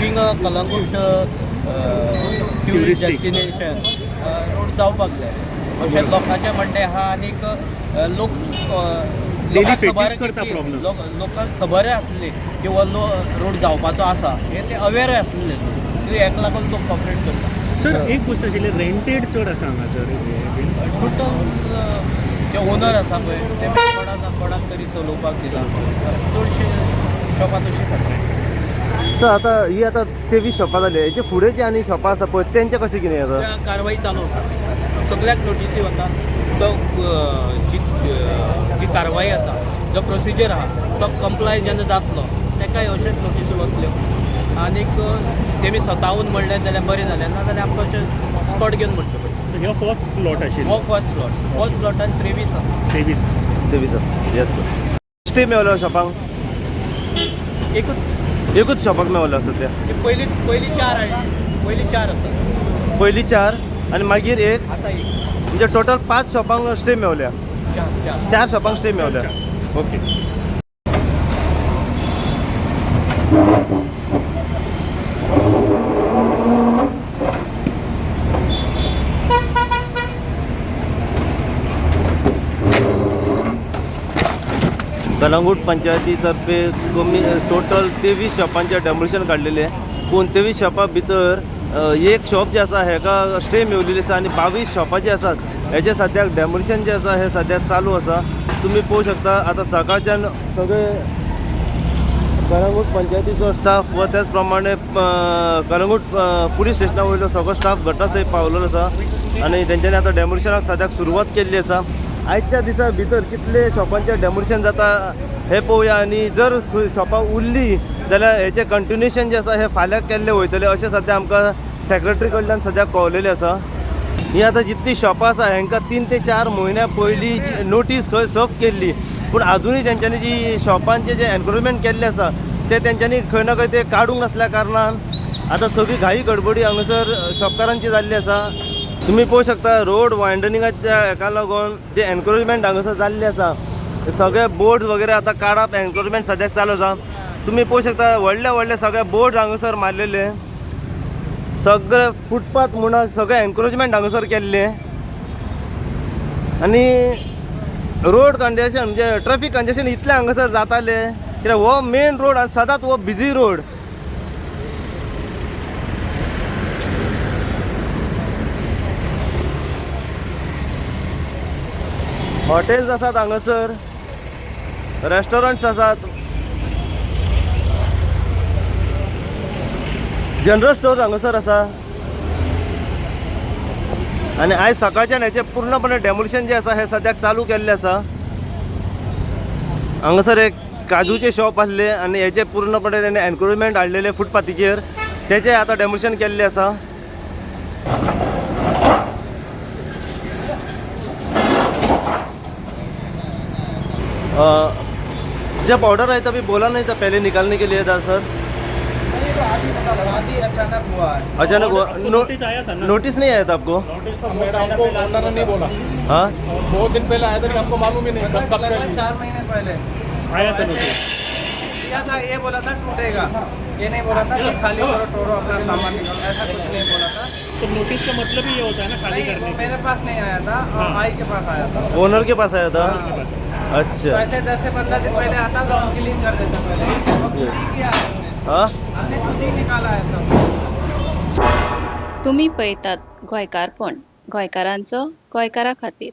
Being a Calangute tourist destination road जावपाक जाय अशें लोकांचें म्हणणें आहा. आनीक लोक Daily लोकांक खबर faces करता की problem. लोकांक खबर आसली की हो रोड जावपाचो आसा, हे ते अवेर आसलेले, हेका लागून लोक कॉपरेट करता. सर, एक गोश्ट आशिल्ली, रेंटेड चड आसा हांगासर हे बीन. टोटल जे ओनर आसा पळय ते कोणाक ना कोणाक तरी चलोवपाक दिला, चडशे शॉपां तशींच आसा. सर, आतां ही आतां 23 शॉपां जाली, हेचे फुडें जे आनी शॉपां आसा पळय तेंचें कशें कितें आतां? त्या कारवाई चालू आसा, सगळ्याक नोटीसी वता. तो जी जी कारवाई आसा, जो प्रोसिजर आहा तो कंप्लाय जेन्ना जातलो ताकाय अशेंच नोटीसी वतल्यो. आनीक तेमी स्वताहून म्हणलें जाल्यार बरें जालें, ना जाल्यार आमकां अशें स्पॉट घेवन म्हणचें पडटलें. हो फर्स्ट स्लॉट आशिल्लो? हो फर्स्ट प्लॉट, फर्स्ट प्लॉटान 23 आसा. 23 आसा. 23 आसा. Yes sir. स्टे मेवलो शॉपांक? एकूच. एकूच शॉपाक मेवलो सद्या? पयली पयली चार हाडली, पयली चार आसा. पयली चार आनी मागीर एक. आतां एक. म्हणजे टोटल 5 शॉपांक स्टे मेवल्या? चार, चार. चार शॉपांक स्टे मेवल्या. ओके. कलंगूट पंचायती तर्फे कमी टोटल 23 शॉपांचे डेमोलिशन काडलेले. पूण 23 शॉपा भितर एक शॉप जे आसा हेका स्टे मेवलेली आसा आनी 22 शॉपां जे आसात हेजे सद्याक डेमोलिशन जे आसा हे सद्याक चालू आसा. तुमी पळोवंक शकता, आतां सकाळच्यान सगळे कलंगूट पंचायतीचो स्टाफ व त्याच प्रमाणे कलंगूट पुलीस स्टेशना वयलो सगळो स्टाफ घटनास्थळी पावलेलो आसा आनी तेंच्यांनी आतां डेमोलिशनाक सद्याक सुरवात केल्ली आसा. आयच्या दिसा भितर कितले शॉपांचें डेमोलिशन जाता हें पळोवया आनी जर खंय शॉपां उरली जाल्यार हेचें कंटिन्युएशन जें आसा हें फाल्यां केल्लें वयतलें अशें सद्या आमकां सेक्रेटरी कडल्यान सद्याक कळलेलें आसा. ही आतां जितलीं शॉपां आसा हेंकां 3 ते 4 म्हयन्या पयलीं नोटीस खंय सर्व केल्ली, पूण आजुनूय तेंच्यांनी जी शॉपांचें जें एनक्रोचमेंट केल्लें आसा तें तेंच्यांनी खंय ना खंय तें काडूंक नासल्या कारणान आतां सगळी घाई गडबडी हांगासर शॉपकारांची जाल्ली आसा. तुमी पळोवंक शकता, रोड वायडनिंगाच्या हेका लागून जे एनक्रोचमेंट हांगासर जाल्लें आसा सगळे बोर्ड वगैरे आतां काडप, एनक्रोचमेंट सद्याक चालू आसा. तुमी पळोवंक शकता, व्हडले व्हडले सगळे बोर्ड हांगासर मारलेले, सगळे फुटपाथ म्हणून सगळे एनक्रोचमेंट हांगासर केल्ले आनी रोड कंजेशन म्हणजे ट्रॅफिक कंजेशन इतलें हांगासर जातालें कित्याक हो मेन रोड आनी सदांच हो बिजी रोड. हॉटेल्स आसात हांगासर, रेस्टॉरंट्स आसात, जनरल स्टोर हांगासर आसा आनी आयज सकाळच्यान हेचें पूर्णपणे डेमोलिशन जें आसा हें सद्याक चालू केल्लें आसा. हांगासर एक काजूचें शॉप आसलें आनी हेचें पूर्णपणे तेणें एनक्रोचमेंट हाडलेलें फुटपाथीचेर, तेचें आतां डेमोलिशन केल्लें आसा. जब ऑर्डर आया तभी बोला नहीं था पहले निकालने के लिए था सर? आज ही अचानक हुआ है. अचानक हुआ? आपको नोटिस आया था ना? नोटिस नहीं आया था आपको? नोटिस तो मेरा हमको ओनर ने नहीं बोला. हाँ, बहुत दिन पहले आया था लेकिन हमको मालूम ही नहीं कब कब लगभग 4 महीने पहले आया था नोटिस. दिया था, ये बोला था टूटेगा, ये नहीं बोला था कि खाली करो, टोरो, अपना सामान निकालो, ऐसा कुछ नहीं बोला था. तो नोटिस का मतलब ही ये होता है ना खाली नहीं, वो करने का. मेरे पास नहीं आया था और हाँ. आई के पास आया था. ओनर के पास आया था? अच्छा. ऐसे 10 से 15 दिन पहले आता तो हम क्लीन कर देते पहले. वो खुद ही किया है हमने. हाँ, हमने खुद ही निकाला है सब. तुमी पळयतात गोंयकारपण, गोंयकारांचो गोंयकारा खातीर.